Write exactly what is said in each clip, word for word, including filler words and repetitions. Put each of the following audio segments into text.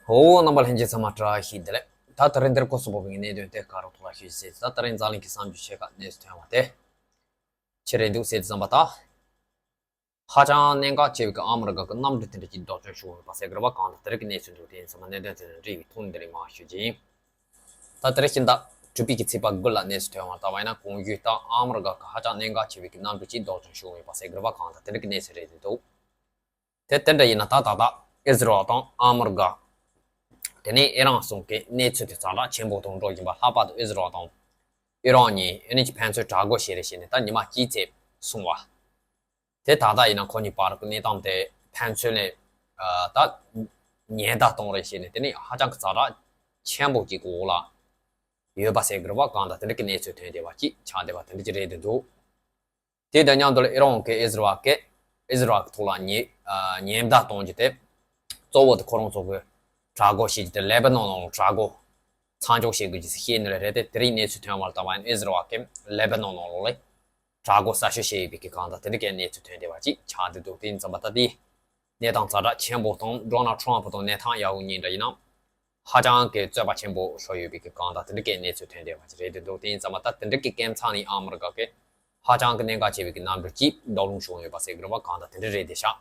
ཨོ། རྣམ་པ་ལྷན་རྒྱས་ཚང་མ་བཀྲ་ཤིས་བདེ་ལེགས། ད་དེ་རིང་འདིར་སྐོར་སུ་བབས་པའི་གནད་དོན་དེ་ག་རུ་ཐོག་ལ་ཞུས་ཟེར། ད་དེ་རིང་འཛམ་གླིང་གི་བསམ་རྒྱུ་ཆེ་ཁག་གནས་སུ་ཐོན་པ་དེ་ཆི་རེད་འདུག་ཟེར་དུས་ཙམ་པ། ད་ཧ་ཅང་གནད་འགག་ཆེ་བའི་གི་ཨ་མི་རི་ཀ་གི་གནམ་གྲུ་དེ་འདྲ་ཅིག་ལྡོག་སྐྱོན་བྱུང་ཡོད་པ་ཟེར་གི་རེད་པ། གང་ལྟར་དེ་རིང་གི་གནས་ཚུལ་འདུག་དེ་ཡིན་ཙམ་པ་གནད་དོན་དེ་དང་འབྲེལ་བའི་ཐོག་ནས་དེ་རིང་མར་ཞུ་རྒྱུ་ཡིན། ད་དེ་རིང་སྤྱི་ཟླ་དྲུག་པའི་གི་ཚེས་པ་དགུ་ལ་གནས་སུ་ཐོན་པ་ལྟ་བ་ཡིན་ན། གོང་ཞུས་ལྟར་ཨ་མི་རི་ཀ་གི་ཧ་ཅང་གནད་འགག་ཆེ་བའི་གི་གནམ་གྲུ་ཅིག་ལྡོག་སྐྱོན་བྱུང་ཡོད་པ་ཟེར་གི་རེད་པ། གང་ལྟར་དེ་རིང་གི་གནས་ཚུལ་རེད་འདུག་དེ་དེ་འདྲ་ཡིན་ན། ད་ད་ལྟ་ཨི་ཟི་རལ་དང་ཨ་མི་རི་ཀ། དེ་ནས་ཨི་རན་གསུམ་གི་གནས་ཚུལ་དེ་ཛ་དྲག་ཆེན་པོ་དང་འགྲོ་བཞིན་པ། ལྷག་པར་དུ་ཨི་ཟི་རལ་དང་ཨི་རན་གཉིས་ཨ་ནི་ཕན་ཚུན་དྲག་རྒོལ་བྱས་རེད་བྱས་ནས་ད་ཉི་མ་གཅིག་ཙམ་སོང་བ། དེ་ད་ལྟ་ཡིན་ན་ཁོ་གཉིས་བར་གྱི་གནས་སྟངས་དེ་ཕན་ཚུན་ནས་ད་ཉེན་བརྡ་གཏོང་རེས་བྱས་ནས། དེ་ནས་ཧ་ཅང་གི་ཛ་དྲག་ཆེན་པོ་ཅིག་གི་འོག་ལ་ཡོད་པ་ཟེར་གི་རེད་པ། གང་ལྟར་དེ་འདྲ་གི་གནས་ཚུལ་ཐོན་བསྡད་པ་ཅིག་ཆགས་བསྡད་པ་དེ་འདྲ་ཅིག་རེད་འདུག་དེ་དང་མཉམ་དུ་ལ་ཨི་རན་གྱིས་ཨི་ཟི་རལ་གྱི་ཨི་ཟི་རལ་གྱི་ཐོག་ལ་ཉེན་ཉེན་བརྡ་གཏོང་རྒྱུ་དེ་གཙོ་བོ་དེ་ཁོ་རང་ཚོ་གི་དྲག་རྒོལ་བྱེད་རྒྱུ་དེ་ལེ་པ་ནོན་ནང་ལ་དྲག་རྒོལ་མཚམས་འཇོག་བྱེད་དགོས་རྒྱུ་ཞིག་བཤད་ནི་རེད་དེ། དེ་རིང་གནས་ཚུལ་ཐོན་པ་ལ་ལྟ་བ་ཡིན་ན་ཨི་ཟི་རལ་གྱིས་ལེ་པ་ནོན་ནང་ལོགས་ལ་དྲག་རྒོལ་གསར་ཤོས་བྱས་ཡོད་པའི་གི་གང་ལྟར་དེ་འདྲ་གི་གནས་ཚུལ་ཐོན་བསྡད་པ་ཅིག་ཆགས་བསྡད་འདུག་དེ་ཡིན་ཙམ་པ་ད་དེ་གནས་སྟངས་ཛ་དྲག་ཆེན་པོ་དང་ཌོ་ནལ་ཊམ་ཕུ་དང་ནེ་ཐན་ཡ་ཧུ་གཉིས་འདྲ་ཡིན་ན་ཧ་ཅང་གི་རྩོད་པ་ཆེན་པོ་ཤོར་ཡོད་པའི་གི་གང་ལྟར་དེ་འདྲ་གི་གནས་ཚུལ་ཐོན་བསྡད་པ་ཅིག་རེད་འདུག་དེ་ཡིན་ཙམ་པ་ད་དེ་འདྲ་གི་སྐབས་ཚང་ནས་ཨ་མི་རི་ཀ་གི་ཧ་ཅང་གི་གནད་འགག་ཆེ་བའི་གི་གནམ་གྲུ་གཅིག་བརྡབ་ལྷུང་བྱུང་ཡོད་པ་ཟེར་གི་རེད་པ། གང་ལྟར་དེ་འདྲ་རེད་བསྡད་ཤག་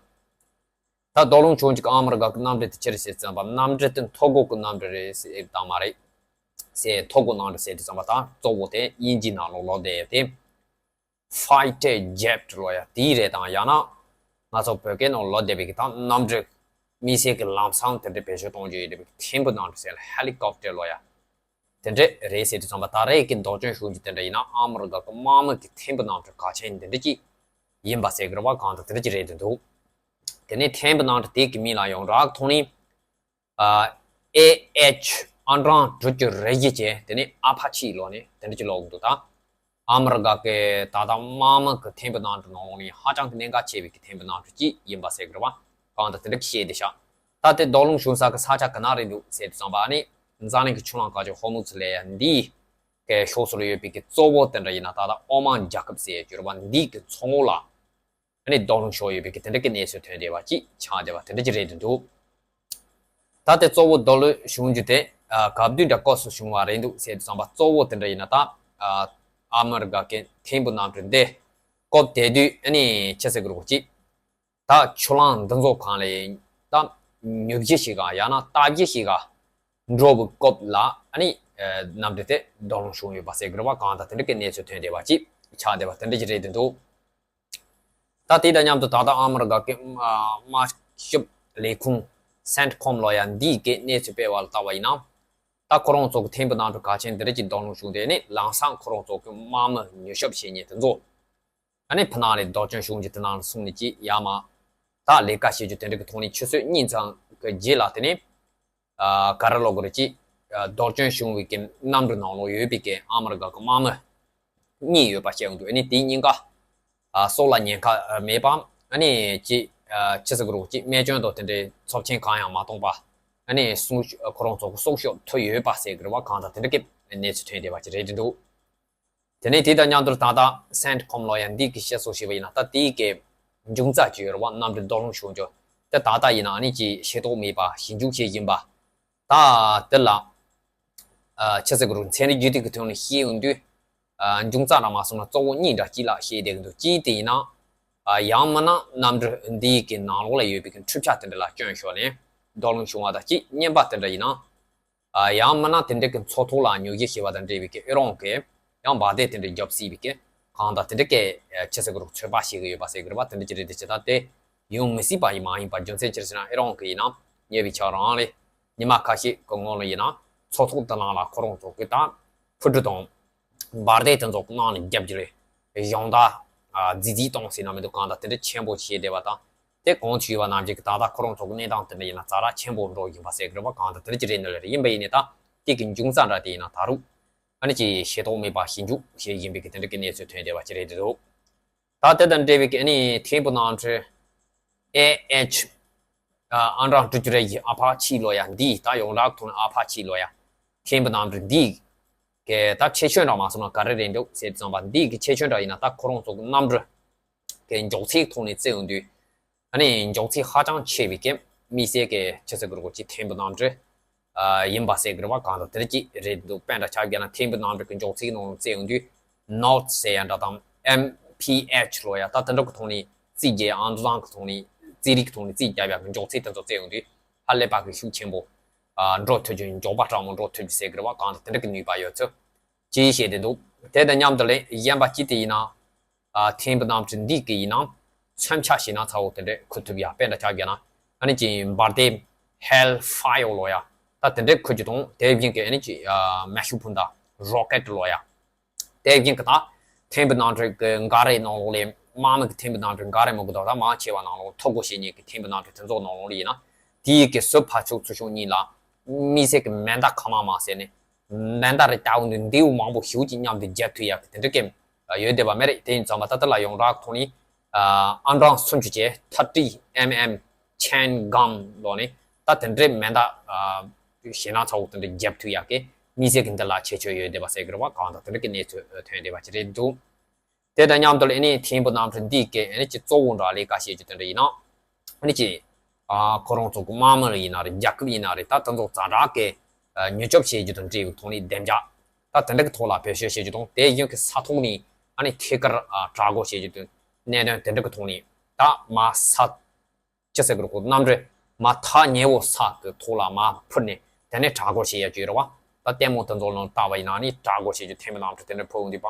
ད་བརྡབ་ལྷུང་བྱུང་རྒྱུ་གི་ཨ་མི་རི་ཀ་གི་གནམ་གྲུ་དེ་ཅི་རེད་ཟེར་ཙམ་པ། གནམ་གྲུ་དེ་མཐོ་སྒང་གི་གནམ་གྲུ་རེད་ཟེར་དང་མ་རེད་ཟེར། མཐོ་སྒང་གནམ་གྲུ་ཟེར་དུས་ཙམ་པ་ད་གཙོ་བོ་དེ་དབྱིན་ཇིའི་ནང་ལོགས་ལོགས་བསྡད་ཡོད་དེ། ཕའི་ཊར་ཇེཊ་ལོ་ཡ་དེའི་རེད་དང་། ཡང་ན་ང་ཚོ་བོད་སྐད་ནང་ལོགས་བསྡད་པའི་གི་ད་གནམ་གྲུ་དམིགས་བསལ་གྱི་ལམ་སང་དེ་འདྲ་བེད་སྤྱོད་གཏོང་རྒྱུ་ཡོད་པའི་ཐེམ་བུ་གནམ་གྲུ་ཟེར་ལ་ཧེ་ལི་ཀོབ་ཊར་ལོ་ཡ་དེ་འདྲ་རེད་ཟེར་དུས་ཙམ་པ། ད་རེས་ཀྱི་བརྡབ་སྐྱོན་བྱུང་རྒྱུ་དེ་འདྲ་ཡིན་ན་ཨ་མི་རི་ཀ་གི་དམག་མི་གི་ཐེམ་བུ་གནམ་གྲུ་གལ་ཆེན་དེ་འདྲ་ཅིག་ཡིན་པ་ཟེར་གི་རེད་པ། གང་ལྟར་དེ་འདྲ་ཅིག་རེད་འདུག་དེ་ནས་ཐེམ་བུ་གནམ་གྲུ་དེ་གི་མིང་ལ་ཡོངས་གྲགས་ཐོག་ནས་ཨ་ཨེ་ཨེཆ་ཨང་གྲངས་དྲུག་ཅུ་རེ་བཞི་བྱས། དེ་ནས་ཨ་ཕ་ཆི་ལོ་ནས་དེ་འདྲ་ཅིག་ཀློག་གི་འདུག་ད་ཨ་མི་རི་ཀ་གི་ད་ལྟ་དམག་མི་གི་ཐེམ་བུ་གནམ་གྲུ་ནང་ལོགས་ནས་ཧ་ཅང་གི་གནད་འགག་ཆེ་བའི་གི་ཐེམ་བུ་གནམ་གྲུ་གཅིག་ཡིན་པ་ཟེར་གི་རེད་པ། གང་ལྟར་དེ་འདྲ་བཤད་བསྡད་ཤག་ད་དེ་བརྡབ་ལྷུང་བྱུང་ས་གི་ས་ཆ་ག་ན་རེད་འདུག་ཟེར་དུས་ཙམ་པ། ཨ་ནི་འཛམ་གླིང་གི་ཆུ་ལམ་ཁ་ཆེ་ཧོར་མུ་ཛི་ལབ་ཡ་འདིའི་གི་ཕྱོགས་སུ་ལ་ཡོད་པའི་གི་གཙོ་བོ་དེ་འདྲ་ཡིན་ན་ད་ལྟ་ཨོ་མན་རྒྱལ་ཁབ་ཟེར་ཡ་ཅིག་ཡོད་རེད་པ། འདིའི་གི་མཚོ་ངོས་ལ་ཨ་ནི་བརྡབ་ལྷུང་ཤོར་ཡོད་པའི་གི་དེ་འདྲ་གི་གནས་ཚུལ་ཐོན་བསྡད་པ་ཅིག་ཆགས་བསྡད་པ་དེ་འདྲ་ཅིག་རེད་འདུག་ད་དེ་གཙོ་བོ་བརྡབ་ལྷུང་བྱུང་རྒྱུ་དེ་ཨ་ག་དུས་འདྲ་སྐབས་སུ་བྱུང་བ་རེད་འདུག་ཟེར་དུས་ཙམ་པ། གཙོ་བོ་དེ་འདྲ་ཡིན་ན་ད་ཨ་ཨ་མི་རི་ཀ་གི་ཐེམ་བུ་གནམ་གྲུ་འདི་སྐབས་དེ་དུས་ཨ་ནི་ཆི་ཟེར་གི་རེད་གོ་ཅིག་ད་ཆུ་ལམ་འདི་ཚོ་གང་ལ་ད་ཉོ་གཞི་ཞིག་ག་ཡང་ན་ལྟ་གཞི་ཞིག་ག་འགྲོ་བའི་སྐབས་ལ་ཨ་ནི་ཨ་གནམ་གྲུ་དེ་བརྡབ་ལྷུང་བྱུང་ཡོད་པ་ཟེར་གི་རེད་པ། གང་ལྟར་དེ་འདྲ་གི་གནས་ཚུལ་ཐོན་བསྡད་པ་ཅིག་ཆགས་བསྡད་པ་དེ་འདྲ་ཅིག་རེད་འདུག་ད་དེ་དང་མཉམ་དུ་ད་ལྟ་ཨ་མི་རི་ཀ་གི་ཨ་དམག་ཞབས་ལས་ཁུངས་སེན་ཊི་ཀོམ་ལབ་ཡ་འདིའི་གི་གནས་ཚུལ་སྤེལ་བ་ལ་ལྟ་བ་ཡིན་ན། ད་ཁོ་རང་ཚོ་གི་ཐེམ་བུ་གནམ་གྲུ་གལ་ཆེན་འདི་འདྲ་ཅིག་བརྡབ་ལྷུང་བྱུང་སྟེ་ནི་ལམ་སང་ཁོ་རང་ཚོ་གི་དམག་མི་ཉོ་ཆ་བྱེད་མཁན་དེ་ཚོ་ཨ་ནི་ཕུ་ནང་ལ་བརྡབ་སྐྱོན་བྱུང་རྒྱུ་དེ་ནང་ལ་སོང་ནས་ཅིག་ཡར་མར་ད་ལས་ཀ་བྱེད་རྒྱུ་དེ་འདྲ་གི་ཐོག་ནས་ཆུ་ཚོད་གཉིས་ཙམ་གི་རྗེས་ལ་དེ་ནི་ཨ་ག་རེ་ལབ་དགོས་རེད། ཅིག་ཨ་བརྡབ་སྐྱོན་བྱུང་བའི་གི་གནམ་གྲུ་ནང་ལོགས་ཡོད་པའི་གི་ཨ་མི་རི་ཀ་གི་དམག་མི་གཉིས་ཡོད་པ་བཤད་ཡོང་དུས། ཨ་ནི་དེ་གཉིས་ཀ་ཨ་སྲོག་ལ་ཉེན་ཁ་མེད་པ། ཨ་ནི་ཅིག་ཨ་ཆི་ཟེར་དགོས་རེད། ཅིག་རྨས་སྐྱོན་དང་དེ་འདྲའི་ཚབས་ཆེན་གང་ཡང་མ་བཏང་པ། ཨ་ནི་སྲུང་སྐྱོབ་ཁོ་རང་ཚོ་གི་སྲུང་སྐྱོབ་ཐུབ་ཡོད་པ་ཟེར་གི་རེད་པ། གང་ལྟར་དེ་འདྲ་གི་གནས་ཚུལ་ཐོན་བསྡད་པ་ཅིག་རེད་འདུག་དེ་ནས་དེ་དང་མཉམ་དུ་ད་ལྟ་སེན་ཊི་ཀོམ་ལབ་ཡ་འདི་གི་བཤད་སྲོལ་ཞིག་ཡིན་ན། ད་དེའི་གི་འབྱུང་རྩ་ཅིག་ཡོད་རེད་པ། གནམ་གྲུ་བརྡབ་ལྷུང་བྱུང་རྒྱུ་དེ་ད་ལྟ་ཡིན་ན་ཨ་ནི་ཅིག་ཤེས་རྟོགས་མེད་པ་ཞིབ་འཇུག་བྱེད་བཞིན་པ། ད་དེ་ལ་ཨ་ཆི་ཟེར་དགོས་རེད། ཚན་རིག་རྒྱུད་དེ་གི་ཐོག་ནས་བཤད་ཡོང་དུས་ཨ་འབྱུང་རྩ་འདྲ་མ་སོང་ན་གཙོ་བོ་གཉིས་འདྲ་ཅིག་ལ་བཤད་བསྡད་ཀྱི་འདུག་གཅིག་དེ་ཡིན་ན་ཨ་ཡང་མིན་ན་གནམ་གྲུ་འདིའི་གི་ནང་ལོགས་ལ་ཡོད་པའི་གི་འཕྲུལ་ཆས་དེ་འདྲ་ལ་སྐྱོན་ཤོར་ནས་བརྡབ་ལྷུང་བྱུང་བ་དང་། གཅིག་གཉིས་པ་དེ་འདྲ་ཡིན་ན། ཨ་ཡང་མིན་ན་དེ་འདྲ་གི་མཚོ་ཐོག་ལ་ཉོ་གཞི་ཞེས་པ་དང་འབྲེལ་བའི་གི་ཨི་རན་གི་ཡང་འབར་མདེལ་དེ་འདྲ་བརྒྱབ་སྲིད་པའི་གི་གང་ལྟར་དེ་འདྲ་གི་ཆི་ཟེར་དགོས་རེད། ཚོད་དཔག་བྱེད་གི་ཡོད་པ་ཟེར་གི་རེད་པ། དེ་འདྲ་ཅིག་རེད་དེ། ཅི་ད་དེ་ཡོང་མི་སྲིད་པ་ཡིན་མ་ཡིན་པ། རྒྱུ་མཚན་ཅི་ཟེར་ན་ཨི་རན་གི་ཡིན་ན་ཉེ་བའི་ཆར་རང་ལས་ཉི་མ་ཁ་ཤས་གི་སྔོན་ལ་ཡིན་ན་མཚོ་ཐོག་དེ་ནང་ལ་ཁོ་རང་ཚོ་གི་ད་འཕུར་གྲུ་དང་འབར་མདེལ་དེ་ཚོ་གི་ནང་ནས་བརྒྱབ་ཀྱི་རེད། གཞན་དག་ཨ་རྫིས་རྫིས་གཏོང་ཟེར་ན་མི་འདུག་གང་ལྟར་དེ་འདྲ་ཆེན་པོ་བྱས་བསྡད་པ་དང་། དེ་གོང་དུ་ཞུས་པ་ནང་བཞིན་གྱི་ད་ལྟ་ཁོ་རང་ཚོ་གི་གནས་སྟངས་དེ་འདྲ་ཡིན་ན་ཛ་དྲག་ཆེན་པོ་འགྲོ་བཞིན་པ་ཟེར་གི་རེད་པ། གང་ལྟར་དེ་འདྲ་ཅིག་རེད་ནི་ལ་རེད། ཡིན་པ་ཡིན་ནའི་ད་དེ་གི་འབྱུང་རྩ་འདྲ་དེ་ཡིན་ན་ད་རུང་ཨ་ནི་ཅིག་ཤེས་རྟོགས་མེད་པ་ཞིབ་འཇུག་བྱེད་བཞིན་པའི་གི་དེ་འདྲ་གི་གནས་ཚུལ་ཐོན་བསྡད་པ་ཅིག་རེད་འདུག་ད་དེ་དང་འབྲེལ་བའི་གི་ཨ་ནི་ཐེམ་བུ་གནམ་གྲུ་ཨེ་ཨེཆ་ཨ་ཨང་གྲངས་དྲུག་ཅུ་རེ་བཞི་ཨ་ཕ་ཆི་ལབ་ཡ་འདི། ད་ཡོངས་གྲགས་ཐོག་ནས་ཨ་ཕ་ཆི་ལབ་ཡ་ཐེམ་བུ་གནམ་གྲུ་འདི་གི་ད་ཁྱད་ཆོས་འདྲ་མ་སོང་ན་ག་རེ་རེད་འདུག་ཟེར་ཙམ་པ། འདི་གི་ཁྱད་ཆོས་འདྲ་ཡིན་ན་ད་ཁོ་རང་ཚོ་གི་གནམ་གྲུ་གི་མགྱོགས་ཚད་ཐོག་ནས་བརྩི་ཡོང་དུས། ཨ་ནི་མགྱོགས་ཚད་ཧ་ཅང་ཆེ་བའི་གི་དམིགས་བསལ་གྱི་ཆི་ཟེར་དགོས་རེད་གོ། ཅིག་ཐེམ་བུ་གནམ་གྲུ་ ཡིན་པ་ཟེར་གི་རེད་བ། གང་ལྟར་དེ་འདྲ་ཅིག་རེད་འདུག་དཔེ་འདྲ་ཆ་བཞག་ན་ཐེམ་བུ་གནམ་གྲུ་གི་མགྱོགས་ཚད་ནང་བཙལ་ཡོང་དུས། Note ཟེར་ཡ་འདྲ་དང་། M P H ལོ་ཡ། ད་དེ་འདྲ་གི་ཐོག་ནས་རྩིས་རྒྱག་ཨང་གྲངས་ཀྱི་ཐོག་ནས་རྩིས་རིག་གི་ཐོག་ནས་རྩིས་རྒྱག་ཡག་གི་མགྱོགས་ཚད་དེ་ཚོ་བཙལ་ཡོང་དུས། ཧ་ལས་པ་གི་ཤུགས་ཆེན་པོ་འགྲོ་ཐུབ་རྒྱུ། མགྱོགས་པ་དྲག་མོ་འགྲོ་ཐུབ་རྒྱུ་ཟེར་གི་རེད་བ། གང་ལྟར་དེ་འདྲ་གི་ནུས་པ་ཡོད་ཚུལ་ཅིག་བཤད་དེ་འདུག་དེ་དང་མཉམ་དུ་ལས་གཞན་པ་ཅིག་དེ་ཡིན་ན། ཐེམ་བུ་གནམ་གྲུ་འདི་གི་ཡིན་ན་མཚོན་ཆ་ཞེད་སྣང་ཚ་བོ་དེ་འདྲ་འཁུར་ཐུབ་ཡ། དཔེ་འདྲ་ཆ་བཞག་ན་ཨ་ནི་ཅིག་འབར་མདེལ་Hellfire ལོ་ཡ། ད་དེ་འདྲ་འཁུར་རྒྱུ་དང་། དེ་བཞིན་གི་ཨ་ནི་ཅིག་མེ་ཤུགས་འཕུར་མདའ་Rocket ལོ་ཡ། དེ་བཞིན་གི་ད་ཐེམ་བུ་གནམ་གྲུ་གི་འགག་རས་ནང་ལོགས་ལས། དམག་མི་གི་ཐེམ་བུ་གནམ་གྲུ་འགག་རས་མང་པོ་འདུག་ད་མང་ཆེ་བ་ནང་ལོགས་ཐོ་འགོད་བྱེད་མཁན་གི་ཐེམ་བུ་གནམ་གྲུ་དེ་ཚོ་ནང་ལོགས་ལ་ཡིན་ན། དེའི་གི་ཟུར་ཕར་ཕྱོགས་ཚུར་ཕྱོགས་གཉིས་ལ་དམིགས་བསལ་གི་མེ་མདའ་ཁ་མང་མང་བཟོས་ནས། མེ་མདའ་རེ་ལྟ་བུ་འདི་འདིའུ་མང་པོ་ཞེ་པོ་ཅིག་མཉམ་དུ་རྒྱབ་ཐུབ་ཡག་གི་དེ་འདྲ་གི་ཡོད་བསྡད་པ་མ་རེད། དེ་ཡིན་ཙང་མ་ད་ལྟ་ལ་ཡོངས་གྲགས་ཐོག་ནས་ཨང་གྲངས་སུམ་ཅུ་བཅས་thirty M M chain gun ལོ་ནས། ད་དེ་འདྲའི་མེ་མདའ་ཞེད་སྣང་ཚ་བོ་དེ་འདྲ་རྒྱབ་ཐུབ་ཡག་གི་དམིགས་བསལ་གི་འདི་ལ་ཁྱད་ཆོས་ཡོད་བསྡད་པ་ཟེར་གི་རེད་བ། གང་དང་དེ་འདྲ་གི་གནས་ཚུལ་ཐོན་བསྡད་པ་ཅིག་རེད་འདུག་དེ་དང་མཉམ་དུ་ཨ་ནི་ཐེམ་བུ་གནམ་གྲུ་འདི་གི་ཨ་ནི་ཅིག་གཙོ་བོ་འདྲ་ལས་ཀ་བྱེད་རྒྱུ་དེ་འདྲ་ཡིན་ན། ཨ་ནི་ཅིག་ཁོ་རང་ཚོ་གི་དམག་མི་ཡིན་ན་རེད། རྒྱལ་ཁབ་ཡིན་ན་རེད། ད་དེ་ཚོ་ཛ་དྲག་གི་མྱུར་སྐྱོབ་བྱེད་རྒྱུ་དང་འབྲེལ་བའི་ཐོག་ནས་བདེ་འཇགས་ད་དེ་འདྲ་གི་ཐོག་ལ་བེད་སྤྱོད་བྱེད་རྒྱུ་དང་། དེ་གཞན་གི་ས་ཐོག་ནས་ཨ་ནི་ཐད་ཀར་དྲག་རྒོལ་བྱེད་རྒྱུ་དང་གནད་དོན་དེ་འདྲ་གི་ཐོག་ནས། ད་མ་ས་ཅི་ཟེར་གི་རེད། ཁོ་གནམ་གྲུ་མ་ཐག་ཉེ་བོ་ས་གི་ཐོག་ལ་མ་འཕུར་ནས་དེ་ནས་དྲག་རྒོལ་བྱེད་ཡ་ཅིག་ཡོད་རེད་བ། ད་ལྟད་མོ་དེ་ཚོ་ནང་ལྟ་བ་ཡིན་ན་ནི་དྲག་རྒོལ་བྱེད་རྒྱུ་ཐེམ་བུ་གནམ་གྲུ་དེ་འདྲ་འཕུར་འོང་དུས་པ།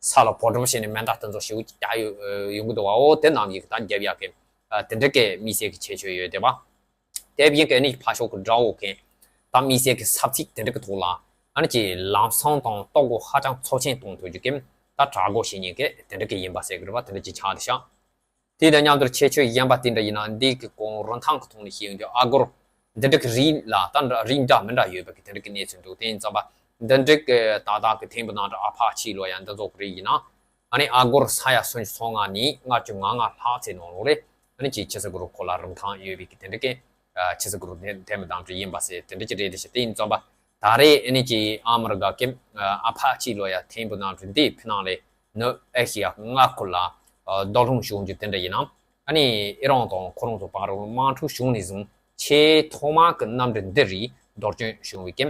ས་ལ་འཕུར་སྒྲོལ་བྱས་ནས་མེ་མདའ་དེ་ཚོ་ཞེ་པོ་ཅིག་རྒྱག་ཡོང་ཡོང་གི་འདུག་བ། འོ་དེ་རྣམས་ཡིག་ད་རྒྱབ་ཡག་གི་དེ་འདྲ་གི་དམིགས་བསལ་གི་ཁྱད་ཆོས་ཡོད་བསྡད་པ། དེ་བཞིན་གི་ཨ་ནི་ཕར་ཕྱོགས་གི་དགྲ་བོ་གི་ད་དམིགས་བསལ་གི་ས་ཚིགས་དེ་འདྲ་གི་ཐོག་ལ་ཨ་ནི་ཅིག་ལམ་སང་དང་ལྟོ་གོས་ཧ་ཅང་ཚབས་ཆེན་གཏོང་ཐུབ་རྒྱུ་གི་ད་དྲག་རྒོལ་བྱེད་མཁན་གི་དེ་འདྲ་གི་ཡིན་པ་ཟེར་གི་རེད་བ། དེ་འདྲ་ཅིག་ཆགས་བསྡད་ཤག་དེ་དང་མཉམ་དུ་ཁྱད་ཆོས་གཞན་པ་དེ་འདྲ་ཡིན་ན། འདི་གི་གོང་རིན་ཐང་གི་ཐོག་ནས་བཤད་ཡོང་དུས། ཨ་སྒོར་འདི་འདྲ་གི་རིགས་ལ་ད་འདྲ་རིགས་འདྲ་མི་འདྲ་ཡོད་པ་གི་དེ་འདྲ་གི་གནས་ཚུལ་འདུག་དེ་ཡིན་ཙང་པ་འདི་འདྲ་གི་ད་ལྟ་གི་ཐེམ་བུ་གནམ་གྲུ་ཨ་ཕ་ཆི་ལོ་ཡ་འདི་ཚོ་གི་རིགས་ཡིན་ན། ཨ་ནི་ཨ་སྒོར་ས་ཡ་སུམ་ཅུ་སོ་ལྔ་ནས་ལྔ་བཅུ་ང་ལྔ་ལྷག་ཙམ་ནང་ལོགས་རེད། ཨ་ནི་ཅིག་ཆི་ཟེར་གི་རེད། ཁོ་ལ་རིན་ཐང་ཡོད་པའི་གི་དེ་འདྲ་གི་ཆི་ཟེར་གི་རེད། ཐེམ་བུ་གནམ་གྲུ་ཡིན་པ་ཟེར་དེ་འདྲ་ཅིག་རེད། དེ་ཤ་དེ་ཡིན་ཙང་པ་ད་རེས་ཨ་ནི་ཅིག་ཨ་མི་རི་ཀ་གི་ཨ་ཕ་ཆི་ལོ་ཡ་ཐེམ་བུ་གནམ་གྲུ་འདིའི་ཕི་ནང་ལས་ནུབ་ཨེ་ཤི་ཡ་མངའ་ཁུལ་ལ་བརྡབ་ལྷུང་བྱུང་རྒྱུ་དེ་འདྲ་ཡིན་ན། ཨ་ནི་ཨི་རན་དང་ཁོ་རང་ཚོ་བར་དམག་འཁྲུག་བྱུང་ནས་བཟུང་ཆེས་ཐོག་མ་གི་གནམ་གྲུ་འདི་རིགས་གཏོར་སྐྱོན་བྱུང་བའི་གི་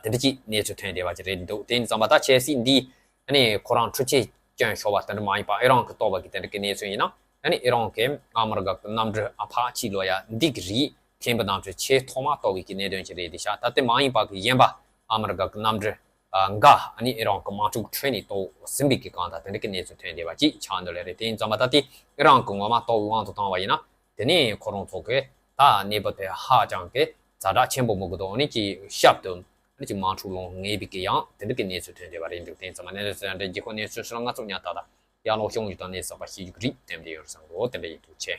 དེ་འདྲ་ཅིག་གནས་ཚུལ་ཐོན་བསྡད་པ་ཅིག་རེད་འདུག་དེ་ཡིན་ཙང་པ་ད་ཆབ་སྲིད་འདི་ཨ་ནི་ཁོ་རང་འཕྲུལ་ཆས་སྐྱོན་ཤོར་བ་དེ་འདྲ་མ་ཡིན་པ། ཨི་རན་གི་གཏོར་བ་གི་དེ་འདྲ་གི་གནས་ཚུལ་ཡིན་ན། ཨ་ནི་ཨི་རན་གི་ཨ་མི་རི་ཀ་གི་གནམ་གྲུ་ཨ་ཕ་ཆི་ལོ་ཡ་འདི་གི་རིགས་ཐེམ་བུ་གནམ་གྲུ་ཆེས་ཐོག་མ་གཏོར་བའི་གི་གནད་དོན་ཅིག་རེད་དེ་ཤ། ད་དེ་མ་ཡིན་པ་གི་གཞན་པ་ཨ་མི་རི་ཀ་གི་གནམ་གྲུ་འགའ་ཨ་ནི་ཨི་རན་གི་དམག་འཁྲུག་ཁྲོད་ནས་གཏོར་ཟིན་པའི་གི་གང་ལྟར་དེ་འདྲ་གི་གནས་ཚུལ་ཐོན་བསྡད་པ་ཅིག་ཆགས་འདུག་ལེ་རེད། དེ་ཡིན་ཙང་པ་ད་དེ་ཨི་རན་གི་ངོ་མ་གཏོར་བའི་དབང་དུ་བཏང་བ་ཡིན་ན། དེ་ནས་ཁོ་རང་ཚོ་གིས་ད་གནས་བབ་དེ་ཧ་ཅང་གི་ཛ་དྲག་ཆེན་པོ་མི་དགོས་དོ། ཨ་ནི་ཅིག་ཞབས་ཏུ་ཨ་ནི་ཅིག་དམག་འཁྲུག་སློང་ངེས་པའི་གི་ཡང་དེ་འདྲ་གི་གནས་ཚུལ་ཐོན་བསྡད་པ་རེད་འདུག་དེ་ཡིན་ཙང་མ་གནས་ཚུལ་དེ་འདྲ་རྒྱལ་ཁབ་གནས་ཚུལ་སོགས་ལ་ང་ཚོ་ཉག་ཏག་ཏག་ཡར་ལོག་ཤོང་རྒྱུ་དང་གནས་ཚུལ་པ་ཤེས་རྒྱུ་གི་རིགས་དེ་འདྲ་ཡོད་བསམ་གི་འདུག་དེ་འདྲ་ཡིན་འདུག་ཆེ།